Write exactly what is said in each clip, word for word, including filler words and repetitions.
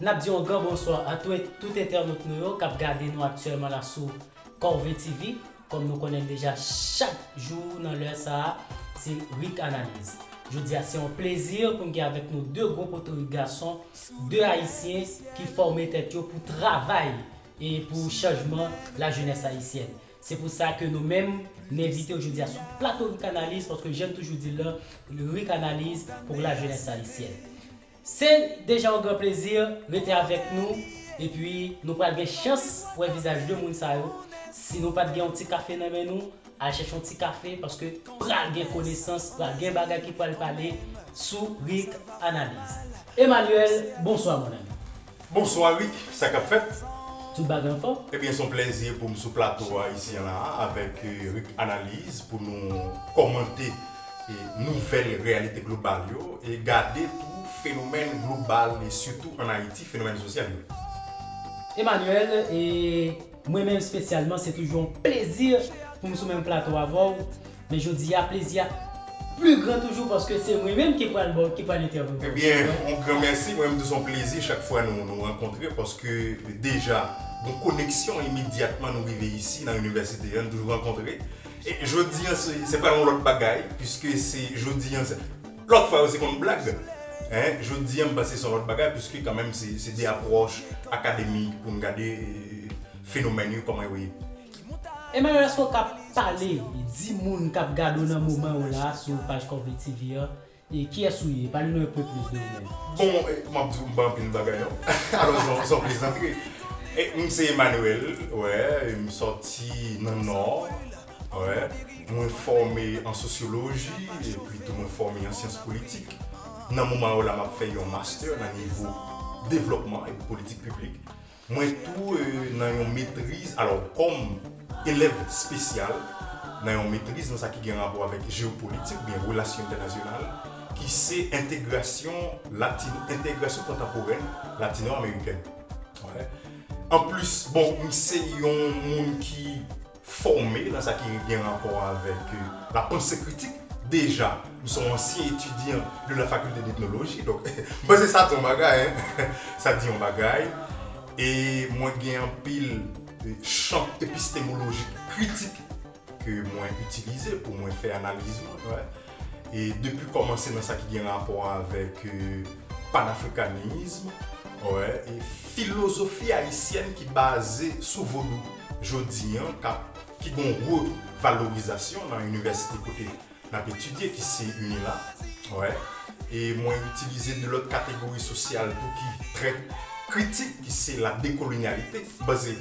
N ap di yon gran bonswa a tou, tout entènot nou yo k ap gade nou aktyèlman la sou Corvée T V. Kòm nou konnen l deja, chak jou nan lè sa a, se Rick Analyse. Jodi a, se yon plezi pou n gen avèk nou de gwo potorik gason, de Ayisyen ki fòme tèt yo pou travay e pou chanjman lajenès ayisyèn. Se pou sa ke nou menm, n envite w jodi a sou plato Rick Analyse, paske jan n toujou di l lan, Rick Analyse pou lajenès ayisyèn. Se deja yon gran plezi, rete avèk nou, epi nou pral gen chans wè vizaj de moun sa yo. Si nou pa t gen yon ti kafe nan men nou, al chèche yon ti kafe, paske pral gen konesans, pral gen bagay ki pral pale sou Rick Analyse. Emmanuel, bonswa, mon ami. Bonswa, Rick, sa k ap fèt? Tout bagay anfòm? Ebyen, se yon plezi pou m sou plato a isi an la, avèk, eh, Rick Analyse, pou nou kòmante, eh, nouvèl reyalite global yo, e gade tou fenomèn global, e sitou ann Ayiti, fenomèn sosyal yo. Emmanuel, e mwen menm espesyalman, se toujou yon plezi pou m sou menm plato avè w. Men jodi a, plezi a pli gran toujou, paske se mwen menm ki pral ba w, ki pral entèvyou w. Ebyen, yon gran mèsi. Mwen menm tou, se yon plezi chak fwa nou, nou rankontre, paske deja, gon koneksyon imedyatman nou rive isi nan inivèsite a, nou toujou rankontre. E jodi a, se, se pral yon lòt bagay, piske se jodi a, se, lòt fwa yo se konn blag. Hein, jodi a, m panse se yon lòt bagay, piske kanmenm se, se de apwòch akademik pou n gade, eh, fenomèn yo, kòman yo ye. Emmanuel, èske w ka pale, di moun k ap gade w nan moman yo la sou paj Corvée T V a, e kiyès ou ye? Pale nou enpe plis de ou menm. Bon, eh, m ap di w, m pa anpil bagay, non. Alò, se yon, se yon plezantri. Eh, m se Emmanuel, wè, m sòti nan Nò, wè. Mwen fòme an sosyoloji, epi tou mwen fòme an syans politik. Nan moman yo la, m ap fè yon master nan nivo devlòpman epi politik piblik. Mwen tou, eh, nan yon metriz, alò, kòm elèv espesyal, nan yon metriz nan sa ki gen rapò avèk jeyopolitik oubyen relasyon entènasyonal, ki se entegrasyon latino, entegrasyon kontanporèn latino-amerikèn. Wè. Anplis, bon, m se yon moun ki fòme nan sa ki gen rapò avèk, eh, la panse kritik. Deja, m se yon ansyen etidyan de la faculté d'ethnologie, donk, m panse sa di yon bagay, hein. Sa di yon bagay. E mwen gen anpil, eh, chan epistemolojik kritik ke mwen itilize pou mwen fè analiz mwen, wè. E depi kòmanse nan sa ki gen rapò avèk, eh, panafrikanism, wè, e filozofi ayisyèn ki baze sou vodou jodi a, k ap, ki gon revalorizasyon nan inivèsite kote n ap etidye, ki se UNILA, wè. E mwen itilize de lòt kategori sosyal tou ki trè kritik, ki se la dekolonyalite. Paske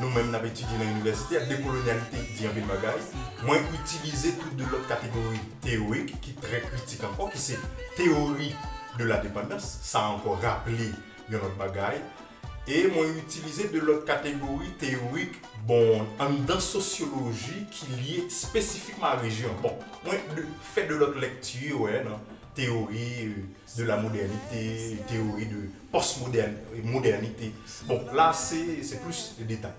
nou menm n ap etidye nan inivèsite a, dekolonyalite di anpil bagay. Mwen itilize tou de lòt kategori teyorik ki trè kritik ankò, ki se teyori de la depandans. Sa ankò raple yon lòt bagay. E mwen itilize de lòt kategori teyorik, bon, anndan sosyoloji ki lye espesifikman a rejyon. Bon, mwen de, fè de lòt lèkti, wè, nan teyori, euh, de la modernite, teyori de postmodèn-, modernite. Bon, la, se, se plis de detay.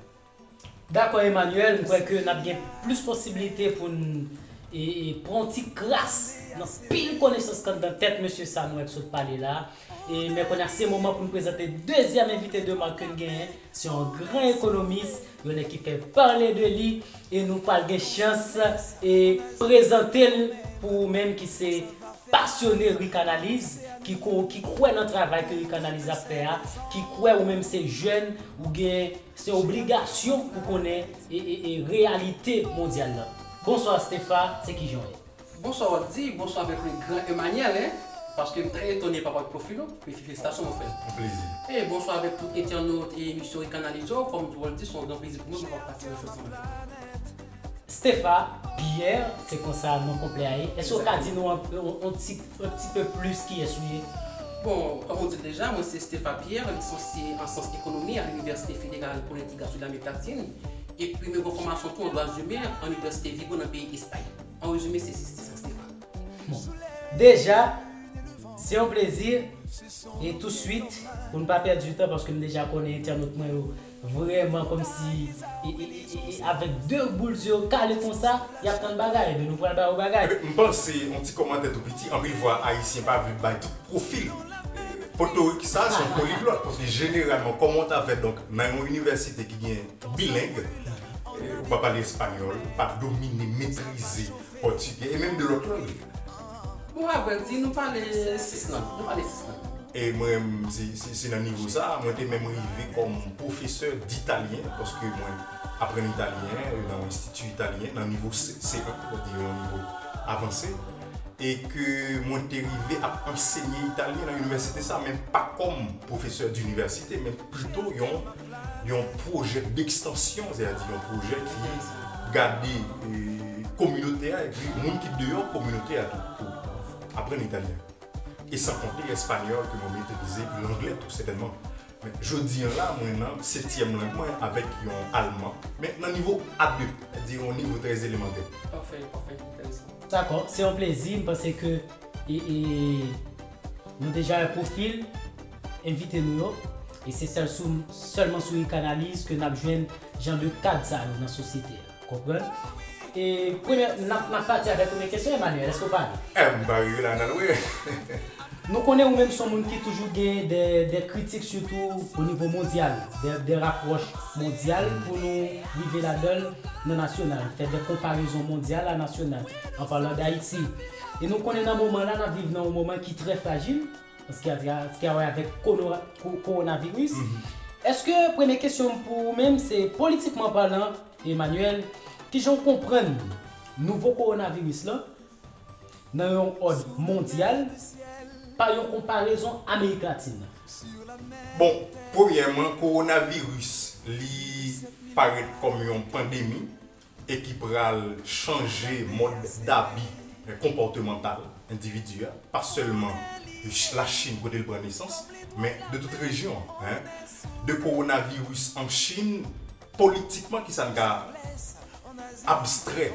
Dakò, Emmanuel, m kwè ke n ap gen plis posiblite pou n, e, e, pran yon ti kras nan pil konesans k anndan tèt mesye sa nou wè k sot pale la. E, men kounye a, se moman pou n prezante dezyèm envite de mak ke n genyen. Se yon gran ekonomis, yon nèg ki fè pale de li, e nou pral gen chans, e, prezante l pou ou menm ki se pasyone Rick Analyse, ki ko-, ki kwè nan travay ke Rick Analyse ap fè a, ki kwè ou menm se jèn, ou gen, se obligasyon pou konnen e, e, e reyalite mondyal lan. Bonswa Stepha, se kijan w ye? Bonswa Waldy, bonswa avèk le gran Emmanuel, hein, paske m trè etone pa wè pwofil ou, men felisitasyon mon frè. Yon plezi. E bonswa avèk tout entènot e emisyon Rick Analyse yo, kòm Waldy, se yon gran plezi pou mwen pou m kapab pase yon chans ansanm avèk ou. Stepha Pierre, se konsa non konplè a ye. Èske w ka di nou yon, yon, yon ti, yon ti pe plis kiyès ou ye? Bon, kòm ou di l deja, mwen se Stepha Pierre, lisansye an syans ekonomi a Linivèsite Federal pour l'Intégration de l'Amérique Latine, epi mwen gen fòmasyon tou an dwa imen an Inivèsite Vigo nan peyi Espay. An rezime, se, se, se sa, Stepha. Bon. Deja, se yon plezi. E touswit, pou n pa pèdi tan, paske m deja konnen entènot mwen yo vrèman kòmsi, e, e, e, e, e, avèk de boul zye yo kale konsa, y ap tann bagay, ebyen nou pral ba yo bagay. Ebyen, m panse, yon ti kòmantè tou piti, anpil fwa Ayisyen pa vle bay tout pwofil, e, Potorik sa, se yon poliglòt, paske jeneralman, kòman w ta fè, donk, nan yon inivèsite ki gen bileng, eh, ou pa pale espanyòl, ou pa domine, metrize pòtigè, e menm de lòt lang. Bon, avrèdi, nou pale sis lang. Nou pale sis lang. E mwen, se, se, se nan nivo sa, mwen te menm rive kòm pwofesè d'italyen, paske mwen aprann italyen nan yon enstiti italyen, nan nivo C, C1, sètadi yon nivo avanse, e ke mwen te rive ap ansenye italyen nan inivèsite sa, men pa kòm pwofesè dinivèsite, men plito yon, yon pwojè dekstansyon, sètadi yon pwojè ki gade, eh, kominote a, epi moun ki deyò kominote a tou, pou aprann italyen. E san konte espanyòl ke mwen metrize, epi langlè tou, sètènman. Men, jodi a la, mwen nan setyèm lang mwen avèk yon alman, men nan nivo A de, sètadi yon nivo trè elemantè. Pafè, pafè, enteresan. Dakò, se yon plezi, m panse ke, e, e, nou deja wè pwofil envite nou yo, e se sèl sou, sèlman sou Ricanalize ke n ap jwenn jan de kad sa yo nan sosyete a. Konprann? E premye, n ap, n ap pati avèk premye kesyon, Emmanuel, èske w pare? Eh, m pare wi, la, n al wè. Nou konnen ou menm se yon moun ki toujou gen de, de kritik, sitou o nivo mondyal, de, de rapwòch mondyal pou nou rive ladan l nan nasyonal, fè de konparezon mondyal a nasyonal, an palan d Ayiti. E nou konnen nan moman la, n ap viv nan yon moman ki trè frajil, an ce qui a, ce qui a wè avèk kono-, ko-, kowonaviris. Èske, premye kesyon m pou ou menm, se politikman palan, Emmanuel, kijan w konprann nouvo kowonaviris lan nan yon òd mondyal, pa yon konparezon Amerik Latin nan? Bon, premyèman, kowonaviris, li parèt kòm yon pandemi e ki pral chanje mòd dabi, eh, konpòtemantal endividi a, pa sèlman Lachin kote l pran nesans, men de tout rejyon, en. De kowonaviris an Chin, politikman, kisa n ka abstrè,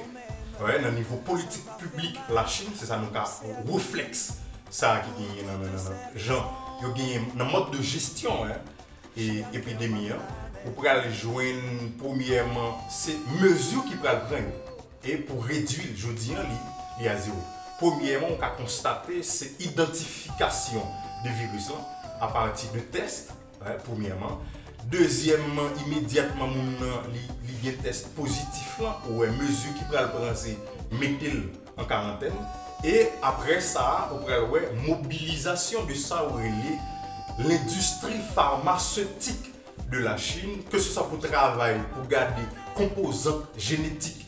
wè, nan nivo politik piblik Lachin, se sa nou ka, reflèks sa ki genyen nan, nan, nan, nan jan yo genyen nan mòd de jesyon, en, e epidemi an, ou pral jwenn, premyèman, se mezi ki pral pran yo. E pou redui l, jodi an, li, li a zewo. Premyèman, ou ka konstate, se idantifikasyon de viris lan apati de tès, wè, premyèman. Dezyèmman, imedyatman moun nan, li, li gen tès pozitif lan, ou wè, mezi ki pral pran, se mete l an karantèn. E apre sa, ou pral wè mobilizasyon de sa ou rele lendistri famasetik de Lachin, ke se swa pou travay, pou gade konpozant jenetik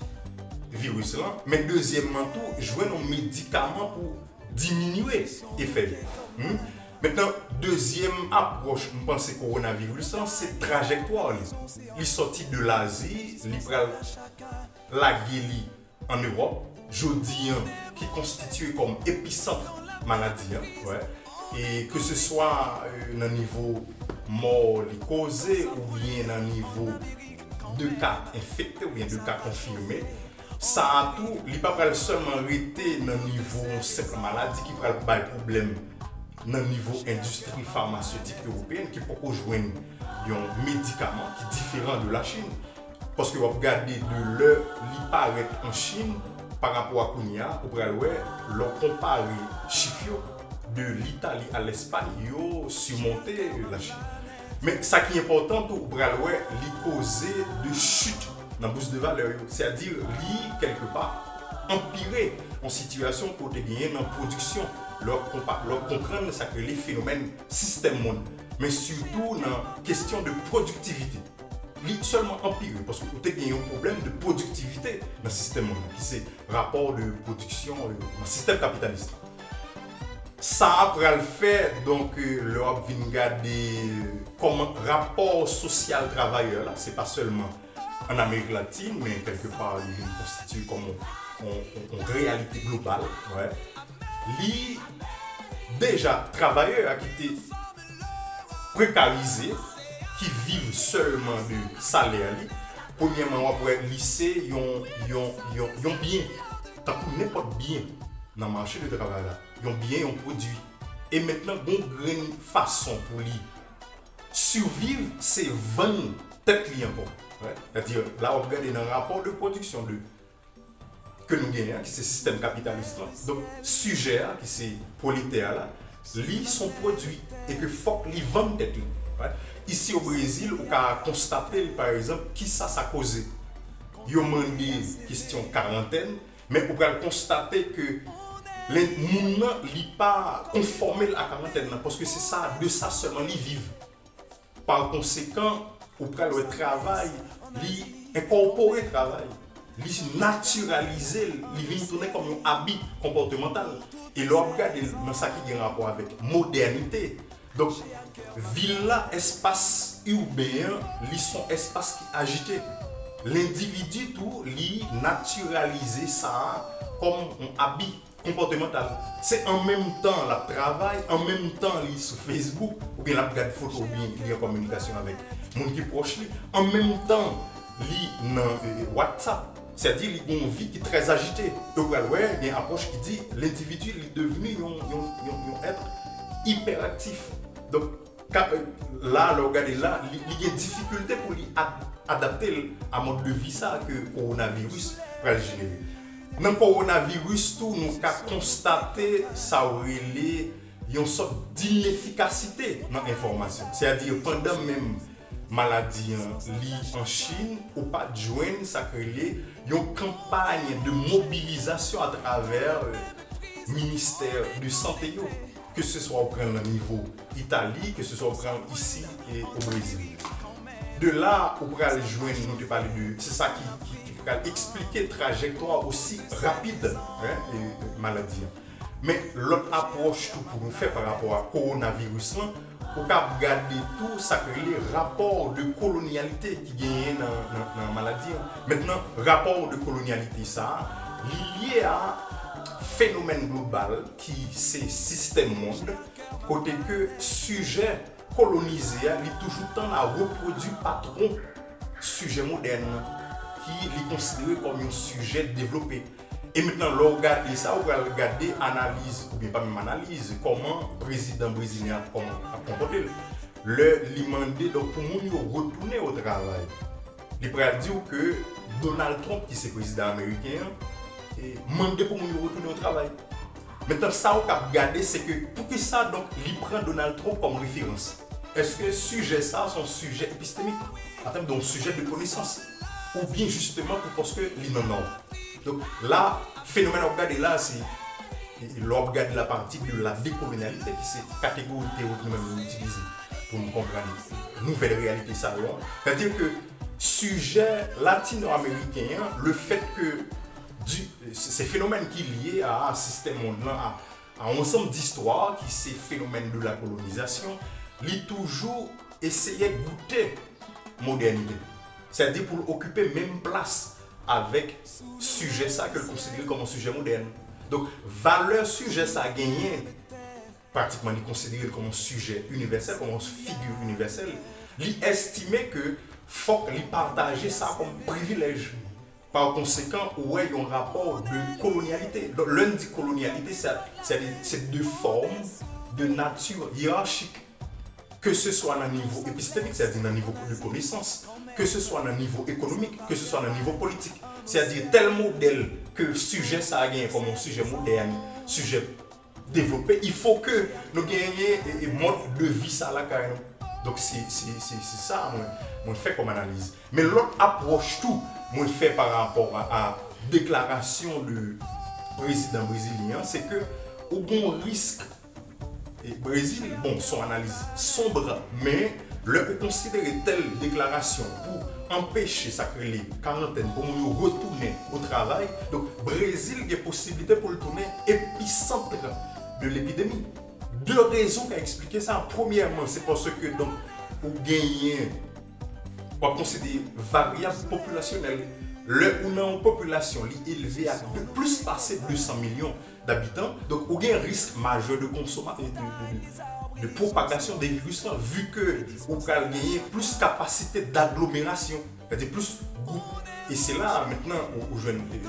viris lan, men dezyèmman tou, jwenn yon medikaman pou diminye efè yo. Hmm? Mentnan, dezyèm apwòch, m panse, kowonaviris lan, se trajektwa li. Li sòti de Lazi, li pral lage li an Ewòp, jodi an, ki konstitye kòm episant maladi an, wè. E ke se swa, euh, nan nivo mò li koze, oubyen nan nivo de ka enfekte, oubyen de ka konfime, sa a tou, li pa pral sèlman rete nan nivo yon senp maladi ki pral bay pwoblèm nan nivo endistri famasetik ewopeyèn ki poko jwenn yon medikaman ki diferan de Lachin. Paske w ap gade de lè li parèt an Chin, pa rapò a kounye a, ou pral wè, lè w konpare chif yo, de Litali a Lèspay, yo simonte Lachin. Men sa ki enpòtan tou, ou pral wè, li koze de chit nan bous de valè yo. Sètadi, li, kèlkepa, anpire yon sitiyasyon ke w te genyen nan pwodiksyon. Lè w konpa-, lè w konprann sa k rele fenomèn sistèm monn, men sitou nan kesyon de pwodiktivite. Li sèlman anpire, paske ou te gen yon pwoblèm de pwodiktivite nan sistèm monn nan, ki se rapò de pwodiksyon, euh, nan sistèm kapitalis la. Sa a pral fè, donk, euh, lè w ap vin gade, euh, kòman rapò sosyal travayè la, se pa sèlman an Amerik Latin, men kèlkepa li vin konstitye kòm yon, yon, yon, yon reyalite global, wè. Li deja, travayè a ki te prekarize, ki viv sèlman de salè li, premyèman, w ap wè li se yon, yon, yon, yon byen, tankou nenpòt byen nan mache de travay la, yon byen, yon pwodui. E mentnan, gon grenn fason pou li siviv, se vann tèt li ankò. Wè. Sètadi, la w ap gade nan rapò de pwodiksyon de, ke nou genyen an, ki se sistèm kapitalis lan. Donk, sijè a, ki se pwoletè a la, Li se yon pwodui e ke fòk li vann tèt li. Right? Isi o Brezil, ou ka konstate l, pa egzanp, kisa sa koze. Yo mande kesyon karantèn, men ou pral konstate ke len- moun nan, li pa konfòme l a karantèn nan, paske se sa, de sa sèlman li viv. Pa konsekan, ou pral wè travay, li enkòpore travay, li natiralize l, li vin tounen kòm yon abi konpòtemantal. E lè w ap gade l nan sa ki gen rapò avèk modènite, donk, vil la, espas iben an, li se yon espas ki ajite. Lendividi tou, li natiralize sa a kòm yon abi konpòtemantal. Se an menm tan l ap travay, an menm tan li sou Facebook, oubyen l ap gad foto, oubyen li an kominikasyon avèk moun ki pwòch li, an menm tan li nan e, e, WhatsApp. Sètadi li gen yon vi ki trè ajite. E ou pral wè, gen apwòch ki di lendividi li devni yon, yon, yon, yon èt ipèraktif. Donk, ka, la, lè w gade la, li, li gen difikilte pou li ad, adapte l a mòd de vi sa ke kowonaviris pral jenere. Nan kowonaviris tou, nou ka konstate sa w rele yon sòt d'inefikasite nan enfòmasyon. Sètadi, pandan menm maladi an li an Chin, ou pa t jwenn sa k rele yon kanpay de mobilizasyon atravè ministè de sante yo, ke se swa ou pran l nan nivo Itali, ke se swa ou pran l isi e o Brezil. De la, ou pral jwenn, nou te pale de, se sa ki, ki, ki pral eksplike trajektwa osi rapid, hein, e, e, maladi an. Men lòt apwòch tou pou nou fè pa rapò a kowonaviris lan, ou ka ap gade tou sa k rele rapò de kolonyalite ki genyen nan, nan, nan maladi an. Mentnan, rapò de kolonyalite sa a, li lye a fenomèn global ki se sistèm mond, kote ke sijè kolonize a, li toujou tann a repwodui patwon sijè modèn nan, ki li konsidere kòm yon sijè devlope. E mentnan, lè w gade sa, ou pral gade analiz, oubyen pa menm analiz, kòman prezidan brezilyen ap, kòman, ap konpòte l. Lè li mande, donk, pou moun yo retounen o travay, li pral di w ke Donald Trump, ki se prezidan ameriken an, e, mande pou moun yo retounen o travay. Mentnan, sa ou k ap gade, se ke poukisa, donk, li pran Donald Trump kòm referans? Èske sijè sa a se yon sijè epistemik, an tèm de yon sijè de konesans, oubyen jisteman pou paske li nan Nò? Donk, la, fenomèn w ap gade la, se, e, e, lè w ap gade l apati de la dekolonyalite, ki se kategori teyorik nou menm nou itilize pou nou konprann nouvèl reyalite sa yo an. Sètadi ke sijè latino-ameriken an, le fèt ke di, se, se fenomèn ki lye a, a sistèm mond lan, a, a yon ansanm distwa ki se fenomèn de la kolonizasyon, li toujou eseye goute modènite. Sètadi pou l okipe menm plas avèk sijè sa ke l konsidere kòm yon sijè modèn. Donk, valè sijè sa genyen, pratikman li konsidere l kòm yon sijè inivèsèl, kòm yon figi inivèsèl, li estime ke fòk li pataje sa kòm privilèj. Pa konsekan, ou wè yon rapò de kolonyalite. Donk, lè n di kolonyalite, se, se, se de fòm de nati yerachik. Ke se swa nan nivo epistemik, sètadi nan nivo de konesans, ke se swa nan nivo ekonomik, ke se swa nan nivo politik. Sètadi tèl modèl ke sijè sa a genyen kòm yon sijè modèn, sijè devlope, il faut que nou genyen e, e mòd de vi sa lakay nou. Donk, se, se, se, se sa mwen, mwen fè kòm analiz. Men lòt apwòch tou, mwen fè pa rapò a, a deklarasyon de prezidan brezilyen an, se ke ou gen yon risk, e, Brezil, bon, se yon analiz sonb, men lè ou konsidere tèl deklarasyon pou anpeche sa k rele karantèn pou moun yo retounen o travay, donk Brezil gen posiblite pou l tounen episant de lepidemi. De rezon ka eksplike sa. Premyèman, se paske, donk, ou genyen, w ap konsidere varyab popilasyonèl. Lè ou nan yon popilasyon, li elve ak de, plis pase de san milyon dabitan, donk, ou gen risk majè de konsoma, de, de, de, de pwopagasyon de viris lan, vi ke ou pral genyen plis kapasite daglomerasyon, sètadi plis gwoup. E se la, mentnan, ou, ou jwenn, e,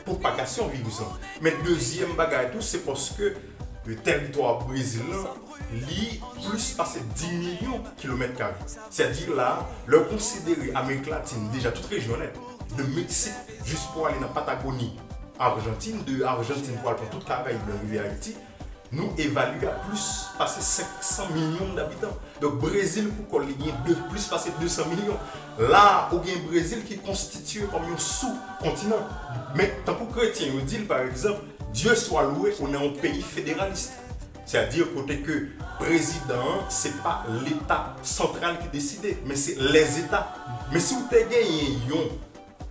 pwopagasyon viris lan. Men dezyèm bagay tou, se paske, e, tèritwa Brezil lan, li plis pase dis milyon kilomèt kare. Sètadi la, lè w konsidere Amerik Latin, deja tout rejyon nèt, de Meksik jis pou ale nan Patagoni, Ajantin, de Ajantin pou al pran tout Karayib lan rive Ayiti, Nou evalye a plis pase senk san milyon dabitan. Donk, Brezil pou kò l li gen de, plis pase de san milyon. La a, ou gen Brezil ki konstitiye kòm yon sou-kontinan. Men, tankou kretyen yo di l, pa egzanp, Dieu soit loué, ou nan yon peyi federalis. Sètadi kote ke prezidan an, se pa leta santral ki deside, men se lèzeta. Men si w te genyen yon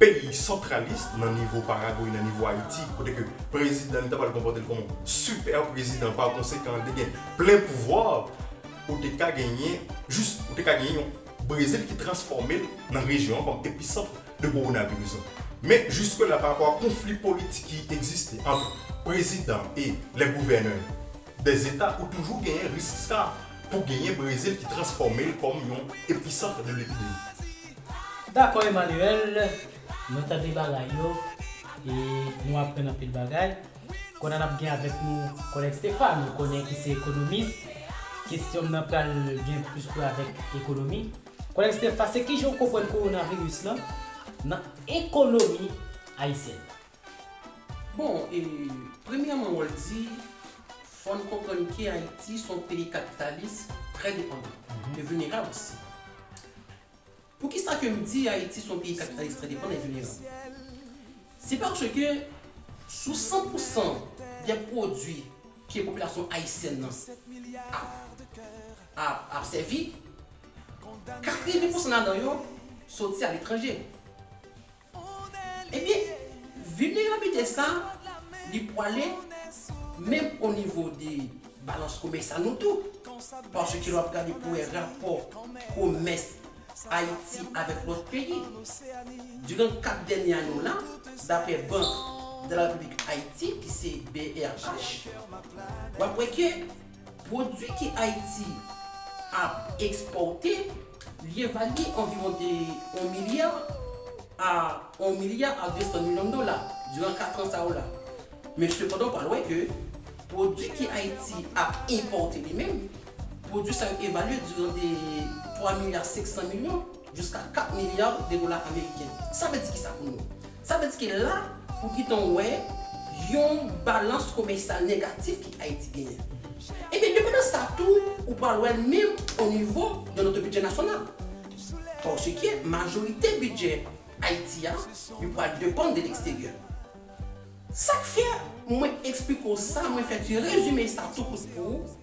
peyi santralis nan nivo Paragwe, nan nivo Ayiti, kote ke prezidan li ta pral konpòte l kòm yon sipè prezidan, pa konsekan, li te gen plen pouvwa, ou te ka genyen, jis, ou te ka genyen yon Brezil ki transfòme l nan rejyon an kòm episant de kowonaviris lan. Men jiske la, pa rapò a konfli politik ki egziste ant prezidan e lè gouvènè dè zeta, ou toujou genyen risk sa pou genyen Brezil ki transfòme l kòm yon episant de lepidemi. Dakò, Emmanuel, nou tande bagay yo e nou aprann anpil bagay. Kounye a n ap gen avèk nou kòlèg Stepha, nou konnen ki se ekonomis. Kesyon m nan pral gen plis pou avèk ekonomi. Kòlèg Stepha, se kijan w konprann kowonaviris lan nan ekonomi ayisyèn? Bon, e, premyèman, w di, fò n konprann ke Ayiti se yon peyi kapitalis trè depandan e vilnerab osi. Poukisa ke m di Ayiti se yon peyi kapitalis trè depandan e vilnerab? Se paske sou san pou san dè pwodui ke popilasyon ayisyèn nan ap, ap, ap sèvi, katrevyen pou san ladan yo soti aletranje. Ebyen, vilnerabilite sa, li pwale menm o nivo de balans komèsyal nou tou. Paske lè w ap gade pou wè rapò komès Ayiti avèk lòt peyi, diran kat dènye ane yo la, daprè Banque de la République Haïti, ki se B R H, w ap wè ke pwodui ke Ayiti ap ekspòte, li evalye anviwon de yon milya a yon milya a de san milyon dola diran kat an sa yo la. Men sepandan, w pral wè ke pwodui ke Ayiti ap enpòte li menm, pwodui sa yo evalye diran de twa milya senk san milyon jiska kat milya de dola ameriken. Sa vle di kisa pou nou? Sa vle di ke la, ou gentan wè yon balans komèsyal negatif ke Ayiti genyen. Ebyen, depandan sa tou, ou pral wè l menm o nivo de notre budget national. Paske majorite bidjè Ayiti a, li pral depann de leksteryè. Sa k fè mwen eksplike w sa, mwen fè ti rezime sa tou kout pou ou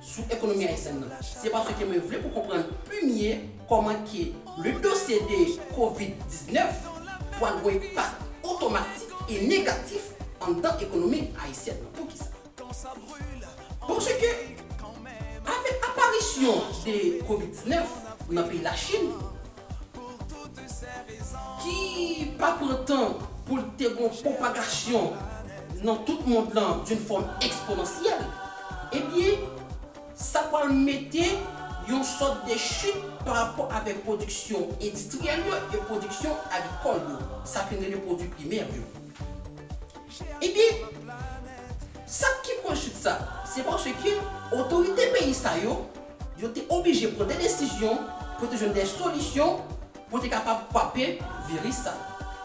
sou ekonomi ayisyèn nan, se paske mwen vle pou w konprann pi mye kòman ke le dosye de kovid diznèf pral gen yon enpak otomatik e negatif anndan ekonomi ayisyèn nan. Poukisa? Paske, avèk aparisyon de kovid diznèf nan peyi Lachin, ki pa pran tan pou l te gen yon pwopagasyon nan tout mond lan d'une forme exponentielle, ebyen, sa pral mete yon sòt de chit pa rapò avèk pwodiksyon endistriyèl yo e pwodiksyon agrikòl yo, sa ke n rele pwodui primè yo. Ebyen, sa ki pran chit sa, se paske otorite peyi sa yo, yo te oblije pran de desizyon pou te jwenn de solisyon pou te kapab kwape viris sa.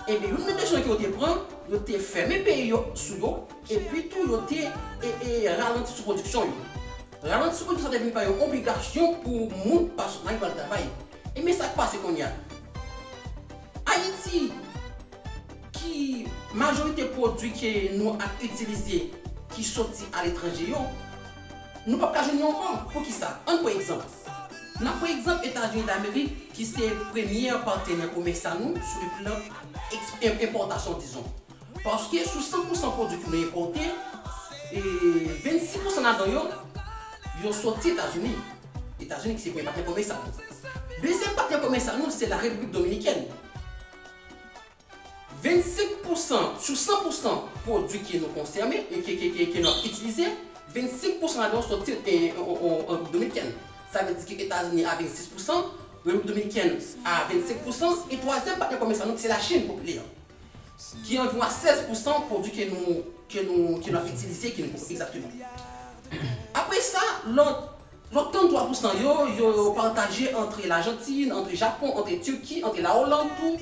Ebyen, youn nan desizyon ke yo te pran, yo te fèmen peyi yo sou yo, epi tou yo te e, e, ralanti sou pwodiksyon yo. Ralanti sou pwodiksyon sa te vin pa yon obligasyon pou moun pa sot nan al travay. Ebyen, sa k pase kounye a? Ayiti, ki majorite pwodui ke nou ap itilize ki soti aletranje yo, nou p ap ka jwenn yo ankò. Poukisa? Ann pran egzanp. N ap pran egzanp Etazini Damerik, ki se premyè patnè komèsyal nou sou le plan eks-, em-, enpòtasyon, dizon. Paske sou san pou san pwodui ke nou enpòte, e, vennsis pou san ladan yo, yo soti Etazini. Etazini ki se premye patnè komèsyal nou. Dezyèm patnè komèsyal nou, se la Repiblik Dominikèn. Vennsenk pou san, sou san pou san pwodui ke nou konsèmen, e ke, ke, ke, ke nou ap itilize, vennsenk pou san ladan yo soti, e, an, an, an Repiblik Dominikèn. Sa vle di ke Etazini a vennsis pou san, Repiblik Dominikèn a vennsenk pou san, e twazyèm patnè komèsyal nou, ki se Lachin popilè an, ki anviwon a sèz pou san pwodui ke nou, ke nou, ke nou ap itilize, ke nou konsome egzakteman. Apre sa, lòt, lòt tranntwa pou san yo, yo pataje ant Lajantin, ant Japon, ant Tiki, ant Laoland tou,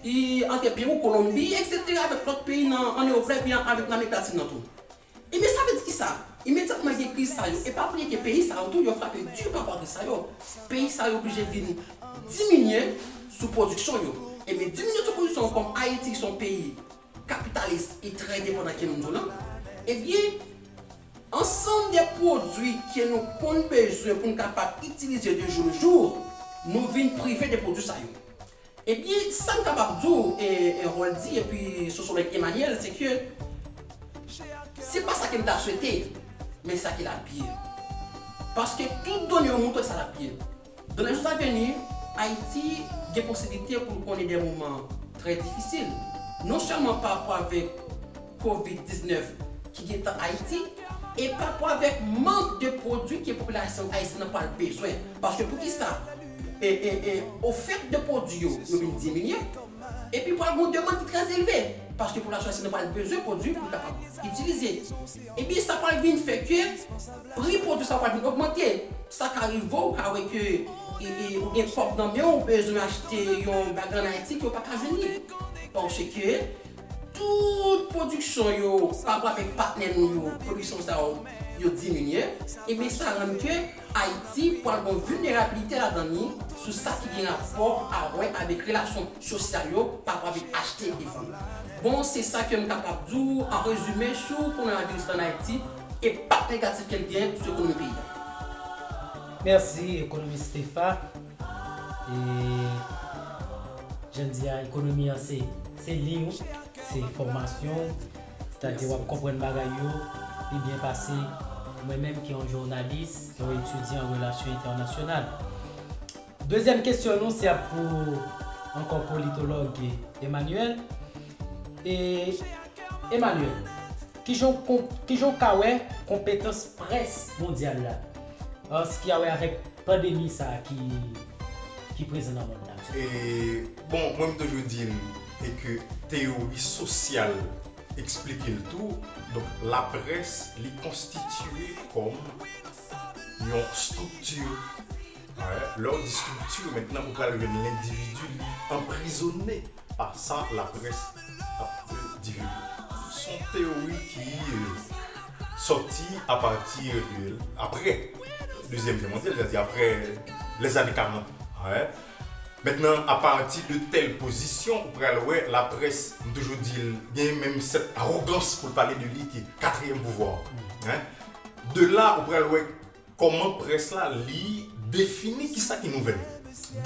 e ant Pewou, Kolonbi, etsetera, avèk lòt peyi nan, ann Ewòp la, epi avèk nan Amerik Latin nan tou. Ebyen, sa vle di kisa? Imedyatman gen kriz sa yo, e pa bliye ke peyi sa yo tou, yo frape di pa rapò a kriz sa yo. Peyi sa yo oblije vin diminye sou pwodiksyon yo. Ebyen, diminye sou pwodiksyon yo, kòm Ayiti se yon peyi kapitalis e trè depandan ke nou di w lan, ebyen, ansanm de pwodui ke nou konn bezwen pou n kapab itilize de jou le jou, nou vin prive de pwodui sa yo. Ebyen, sa m kapab di w, e, e Roldy epi sosyològ Emmanuel, se ke se pa sa ke m ta swete, men sa ki l ap ye. Paske tout done yo montre sa l ap ye. Dans les jours à venir, Ayiti gen posibilite pou l konnen de moman trè difisil, non sèlman pa rapò avèk kovid diznèf ki gentan Ayiti, e pa rapò avèk mank de pwodui ke popilasyon ayisyèn nan pral bezwen. Paske poukisa? E, e, e, ofèt de pwodui yo, yo vin diminye, epi pral gen yon demann ki trè elve, paske popilasyon ayisyèn nan pral bezwen pwodui pou l kapab itilize. Ebyen, sa pral vin fè ke pri pwodui sa pral vin ogmante. Sa ka rive w ka wè ke, e, e, ou gen kòb nan men w, ou bezwen achte yon bagay ann Ayiti ke w pa ka jwenn li. Paske tout pwodiksyon yo, pa rapò avèk patnè nou yo, pwodiksyon sa yo, yo diminye, ebyen sa rann ke Ayiti pral gen yon vilnerabilite ladan li sou sa ki gen rapò a wè avèk relasyon sosyal yo pa rapò avèk achte e vann. Bon, se sa ke m kapab di w an rezime sou kowonaviris la ann Ayiti e enpak negatif ke l gen sou ekonomi peyi a. Mèsi, ekonomis Stefa. E jan n di a, ekonomi an se, se li w, se fòmasyon w, sètadi w ap konprann bagay yo pi byen pase mwen menm ki yon jounalis, yon etidyan an relasyon entènasyonal. Dezyèm kesyon nou se ap pou ankò politològ Emmanuel. E Emmanuel, kijan w konp- kijan w ka wè konpetans près mondyal la an sa ki a wè avèk pandemi sa a ki ki prezan nan mond la? E, bon, mwen m toujou di l e ke teyori sosyal eksplike l tou. Donk, laprès, li konstitiye kòm yon estrikti. Lè w di estrikti, mentnan ou pral jwenn lendividi li anprizone pa sa laprès ap divulge. Se yon teyori ki sòti apati de, apre Dezyèm Gè mondyal, sètadi apre lèzane karant. Mentnan, apati de tèl pozisyon, ou pral wè laprès, m toujou di l, gen menm sèt awogans pou l pale de li ki katriyèm pouvwa. De la, ou pral wè kòman près la, li defini kisa ki nouvèl.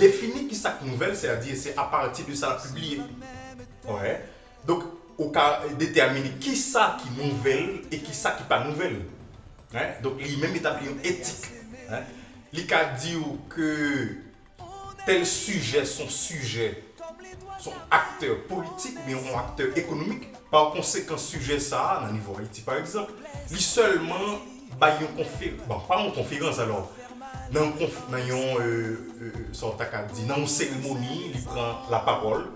Defini kisa ki nouvèl, sètadi se apati de sa l ap pibliye. Donk, ou ka detèmine kisa ki nouvèl e kisa ki pa nouvèl. Donk, li menm etabli yon etik. Li ka di w ke tèl sijè se yon sijè, se yon aktè politik oubyen yon aktè ekonomik. Pa konsekan, sijè sa a, nan nivo Ayiti pa egzanp, li sèlman bay yon konfe, bon, pa yon konferans alò, nan yon konf, nan yon, sa w ta ka di, nan yon seremoni, li pran lapawòl,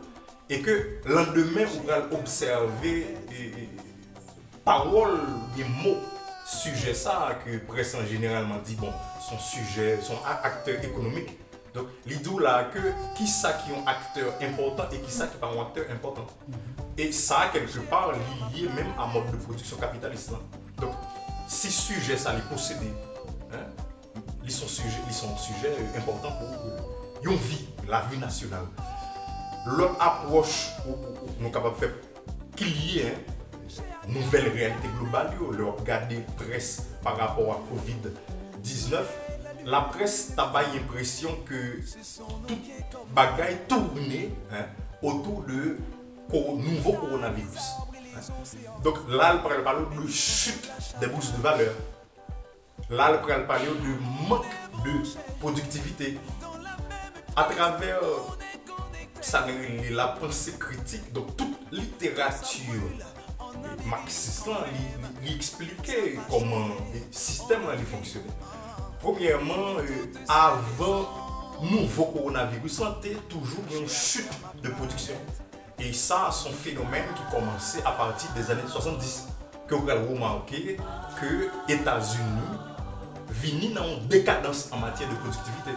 e ke landemen ou pral obsève pawòl oubyen mo sijè sa a ke près lan jeneralman di, bon, se yon sijè, se yon aktè ekonomik. Donk, li di w la ke kisa ki yon aktè enpòtan e kisa ki pa yon aktè enpòtan. E sa, kèlkepa, li lye menm a mòd de pwodiksyon kapitalis lan. Donk, si sijè sa li posede, li se yon sijè, li se yon sijè enpòtan pou yon vi, lavi nasyonal. Lòt apwòch nou kapab fè ki lye nouvèl reyalite global yo, lè w ap gade près pa rapò a kovid diznèf, laprès ta bay enpresyon ke tout bagay toune otou de nouvo kowonaviris. Donk la, l pral pale w de chute des bourses de valeurs. La, l pral pale w de mank de pwodiktivite. Atravè sa n rele lapanse kritik, donk tout literati maksis lan, li, li, li eksplike kòman sistèm lan li fonksyone. Premyèman, avan nouvo kowonaviris lan, te toujou gen yon chute de pwodiksyon. E sa, se yon fenomèn ki kòmanse apati de zane swasanndis, ke w pral remake ke Etazini vini nan yon dekadans an matyè de pwodiktivite.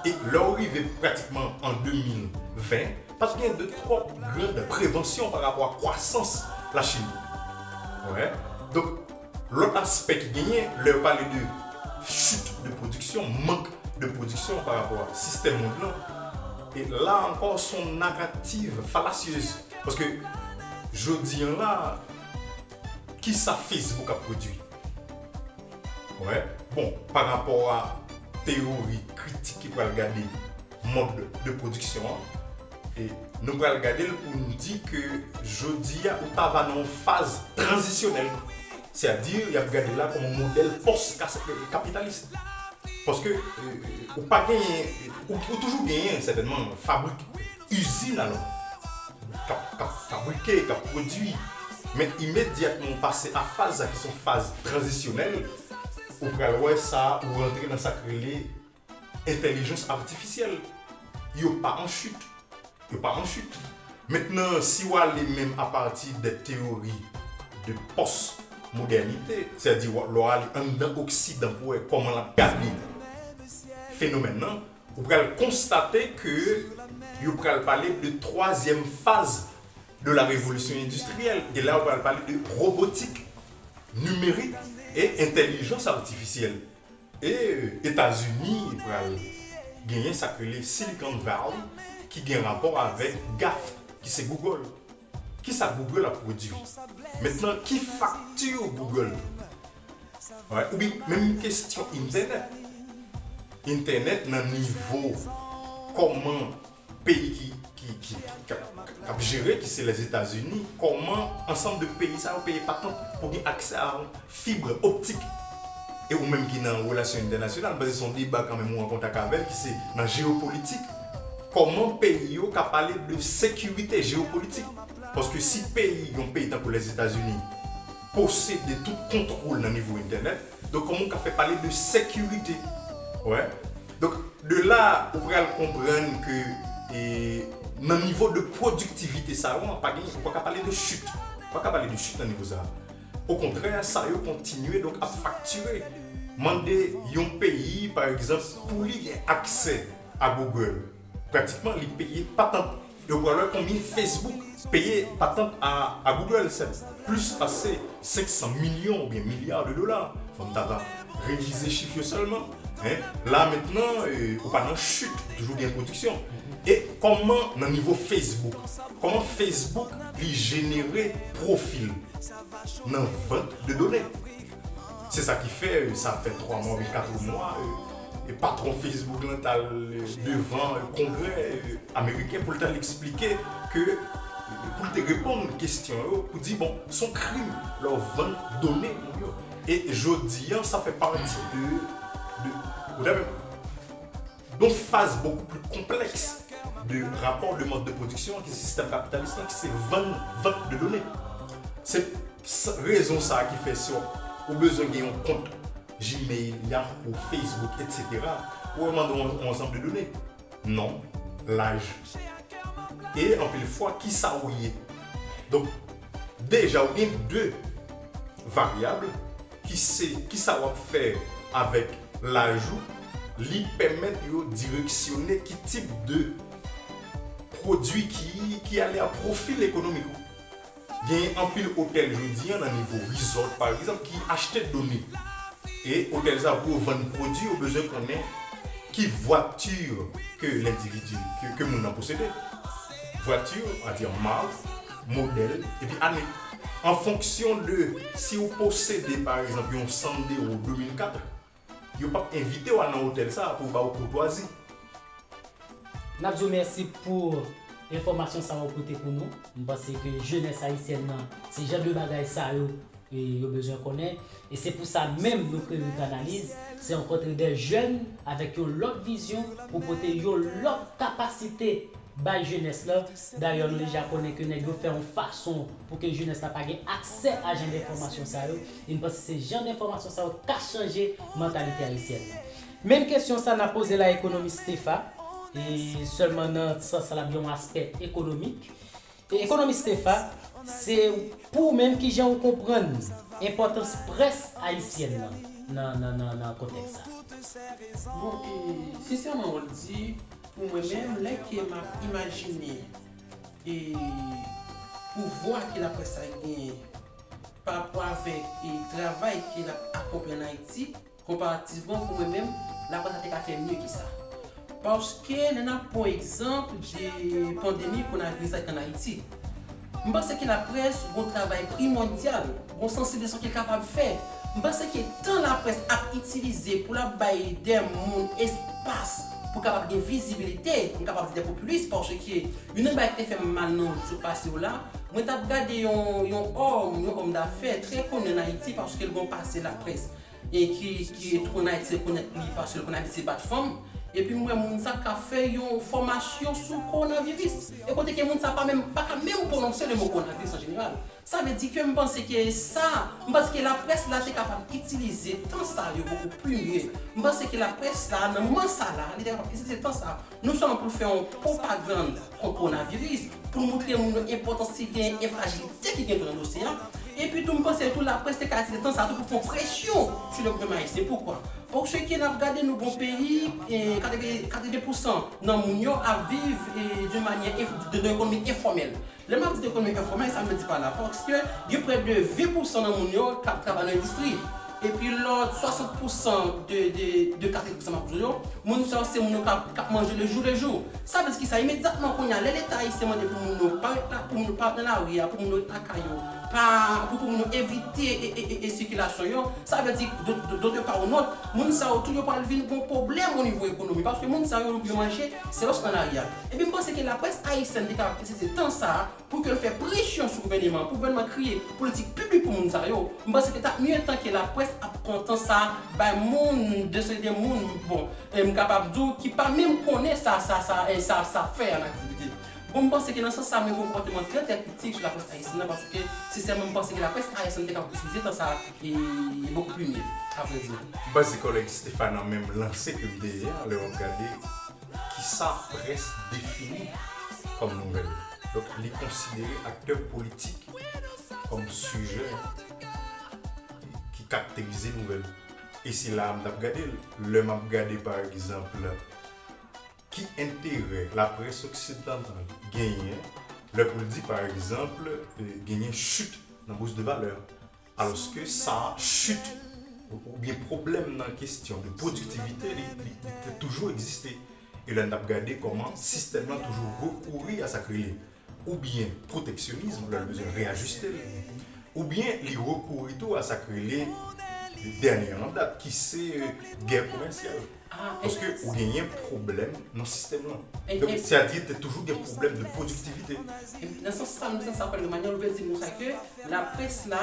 E lè w rive pratikman an de mil ven, pa t gen de twòp gran prevansyon pa rapò a kwasans Lachin. Donk, Lòt aspè ki genyen, lè yo pale de chute de production, mank de production pa rapò a sistèm mond lan, e la ankò, se yon narativ falasyez. Paske jodi a la, kisa Facebook ap pwodui? Wè, bon, pa rapò a teyori kritik ki pral gade mòd de pwodiksyon an, e nou pral gade l pou n di ke jodi a, ou ta va nan yon faz tranzisyonèl. Sètadi, y ap gade la kòm yon modèl pòs-kapitalis. Paske, e, ou pa genyen, ou, ou toujou genyen, sètènman, fabrik, izin alò, k ap, k ap fabrike, k ap pwodui. Men imedyatman ou pase a faz sa ki se yon faz tranzisyonèl, ou pral wè sa, ou rantre nan sa k rele entèlijans atifisyèl. Yo pa an chit. Yo pa an chit. Mentnan, si w ale menm apati de teyori de pòs-modènite, sètadi w, lè w ale anndan Oksidan pou wè kòman l ap gade fenomèn nan, ou pral konstate ke yo pral pale de twazyèm faz de la révolution industrielle. E la, yo pral pale de robotik, nimerik e entèlijans atifisyèl. E Etazini pral genyen sa k rele Silicon Valley, ki gen rapò avèk GAFA, ki se Google. Kisa Google ap pwodui? Mentnan, ki fakti Google? Wè, oubyen menm kesyon entènèt. Entènèt nan nivo kòman peyi ki, ki, ki, k ap, k ap jere, ki se Lèzetazini, kòman ansanm de peyi sa yo peye patant pou gen aksè a yon fib optik? E ou menm ki nan relasyon entènasyonal, paske se yon deba kanmenm ou an kontak avè l, ki se nan jeyopolitik. Kòman peyi yo ka pale de sekirite jeyopolitik? Paske si peyi, yon peyi tankou Lèzetazini, posede tout kontwòl nan nivo entènèt, donk kòman ou ka fè pale de sekirite? Wè. Donk, de la, ou pral konprann ke, e, nan nivo de pwodiktivite sa yo, pa gen, ou pa ka pale de chit. Ou pa ka pale de chit nan nivo sa. Okontrè, sa yo kontinye, donk, ap faktire. Mande yon peyi, pa egzanp, pou li gen aksè a Google, pratikman, li peye patant. E ou pral wè konbyen Facebook peye patant a, a Google, se plis pase senk san milyon oubyen milya de dola. Fò m ta va revize chif yo sèlman. Hein? La mentnan, e, ou pa nan chit, toujou gen pwodiksyon. E kòman nan nivo Facebook, kòman Facebook li jenere pwofi l nan vant de done? Se sa ki fè, e, sa fè twa mwa oubyen kat mwa, e, e patwon Facebook lan t al, e, devan, e, Kongrè, e, ameriken pou l t al eksplike ke, e, pou l te reponn kesyon yo, pou di, bon, se yon krim lè w vann done moun yo. E jodi a, sa fè pati de, de, ou ta menm, yon faz beaucoup plus complexe de rapport de mode de production ki se sistèm kapitalis lan, ki se vann, vant de done. Se s-, rezon sa a ki fè si w bezwen gen yon kont Gmail, Yahoo, Facebook, et cetera, ou mande yon, yon ansanm de done. Non, laj. E anpil fwa, kisa ou ye? Donk, deja ou gen de varyab ki se kisa w ap fè avèk laj ou, li pèmèt yo direksyone ki tip de pwodui ki, ki ale a pwofil ekonomik ou. Gen anpil otèl jodi a nan nivo resort, pa egzanp, ki achte done. E otèl sa, pou yo vann pwodui, yo bezwen konnen ki vwati ke lendividi, ke, ke moun nan posede. Vwati, sètadi mak, modèl, epi ane. An fonksyon de si ou posede, pa egzanp, yon Sandero de mil kat, yo p ap envite w al nan otèl sa a pou ba w koutwazi. N ap di w mèsi pou enfòmasyon sa a ou pote pou nou. M panse ke jenès ayisyèn nan, se jan de bagay sa yo, e, yo bezwen konnen. E se pou sa menm nou kreye Rikanaliz. Se yon kontre de jèn avèk yon lòt vizyon pou pote yon lòt kapasite bay jenès la. Dayè, nou deja konnen ke nèg yo fè yon fason pou ke jenès la pa gen aksè a jan de enfòmasyon sa yo. E m panse se jan de enfòmasyon sa yo k ka chanje mantalite ayisyèn nan. Menm kesyon sa n ap poze la ekonomis Stefa, e sèlman nan sans sa l ap gen yon aspè ekonomik. E ekonomis Stefa, se pou ou menm kijan ou konprann enpòtans près ayisyèn nan, nan, nan, nan, nan kontèks sa? Bon, e, sensèman, Roldy, pou mwen menm, lè ke m ap imajine, e, pouvwa ke laprès sa genyen pa rapò avèk e travay ke l ap akonpli ann Ayiti, konparativman pou mwen menm, laprès la te ka fè mye ke sa. Paske lè n ap pran egzanp de pandemi kowonaviris la ki ann Ayiti, m panse ke laprès gon travay primòdyal, gon sansibilizasyon ke l kapab fè. M panse ke tan laprès ap itilize pou l ap bay de moun espas pou kapab gen vizibilite, m kapab di de popilis, paske youn nan bagay ki te fè m mal nan jou sot pase yo la, mwen t ap gade yon, yon òm, yon òm dafè trè koni ann Ayiti paske l gon pase laprès e ki, ki tou ann Ayiti rekonèt li paske l konn abitye bat fanm. Epi m wè moun sa k ap fè yon fòmasyon sou kowonaviris. E kote ke moun sa pa menm, pa ka menm pwononse le mo kowonaviris an jeneral. Sa vle di ke m panse ke sa, m panse ke laprès la te kapab itilize tan sa yo bokou pli mye. M panse ke laprès la, nan moman sa la, li te kapab itilize tan sa, non sèlman pou l fè yon pwopagann kont kowonaviris, pou l moutre moun yo enpòtans ki gen e frajilite ki gen tou nan dosye a, epi tou m panse tou laprès te ka itilize tan sa tou pou fè yon presyon sou le gouvènman ayisyen. Poukwa? Paske n ap gade nou gon peyi, e, katreven, katreven pousan nan moun yo ap viv, e, de manyè enf-, de, de ekonomi enfòmèl. Lè m ap di de ekonomi enfòmèl, sa m vle di pa la, paske gen prè de ven pousan nan moun yo k ap travay nan endistri. Epi lòt swasant pousan de, de, de katreven pousan m ap di w yo, moun sa yo se moun yo k ap, k ap manje le jou le jou. Sa vle di kisa? Imedyatman kounye a, lè Leta ayisyen mande pou moun yo pa ret la, pou moun yo pa ret nan lari a, pou moun yo ret lakay yo, pa, pou, pou moun yo evite e, e, e, e sikilasyon yo, sa vle di, de, de, de, de pa ou nòt, moun sa yo tou yo pral vin gon pwoblèm o nivo ekonomi, paske moun sa yo, yo manje, se lòske nan lari a. Epi m panse ke laprès ayisyèn te kapab itilize tan sa a pou ke l fè presyon sou gouvèneman, pou gouvèneman kreye politik piblik pou moun sa yo. M panse ke t ap mye tan ke laprès ap pran tan sa a bay moun, de seri de moun, bon, e m kapab di w, ki pa menm konnen sa, sa, sa, e sa, sa fè an aktivite. Bon, m panse ke nan sans sa, mwen gen yon konpòteman trè, trè kritik sou laprès ayisyèn nan, paske, sensèman, m panse ke laprès ayisyèn te kapab itilize tan sa a, e, bokou pli mye, apre di. M panse kòlèg Stéphane an menm lanse ke l te ye a, lè w ap gade kisa près defini kòm nouvèl. Donk, li konsidere aktè politik kòm sijè ki karakterize nouvèl. E se la a m t ap gade l, lè m ap gade, pa egzanp, ki enterè laprès oksidantal genyen lè pou l di, pa egzanp, eh, genyen chit nan bous de valè. Alòske sa chit ou, oubyen pwoblèm nan kesyon de pwodiktivite, li, li, li te toujou egziste. E lè n ap gade kòman sistèm lan toujou rekouri a sa k rele oubyen pwoteksyonis, lè l bezwen reyajiste l, oubyen li rekouri tou a sa k rele dènye an dat, ki se, euh, gè komèsyal. Ah, e paske ou genyen pwoblèm nan sistèm lan. E, donk, e, sètadi te toujou gen pwoblèm de pwodiktivite. E nan sans sa, nan sans sa, Kòlèg Emmanuel, ou vle di nou sa ke laprès la,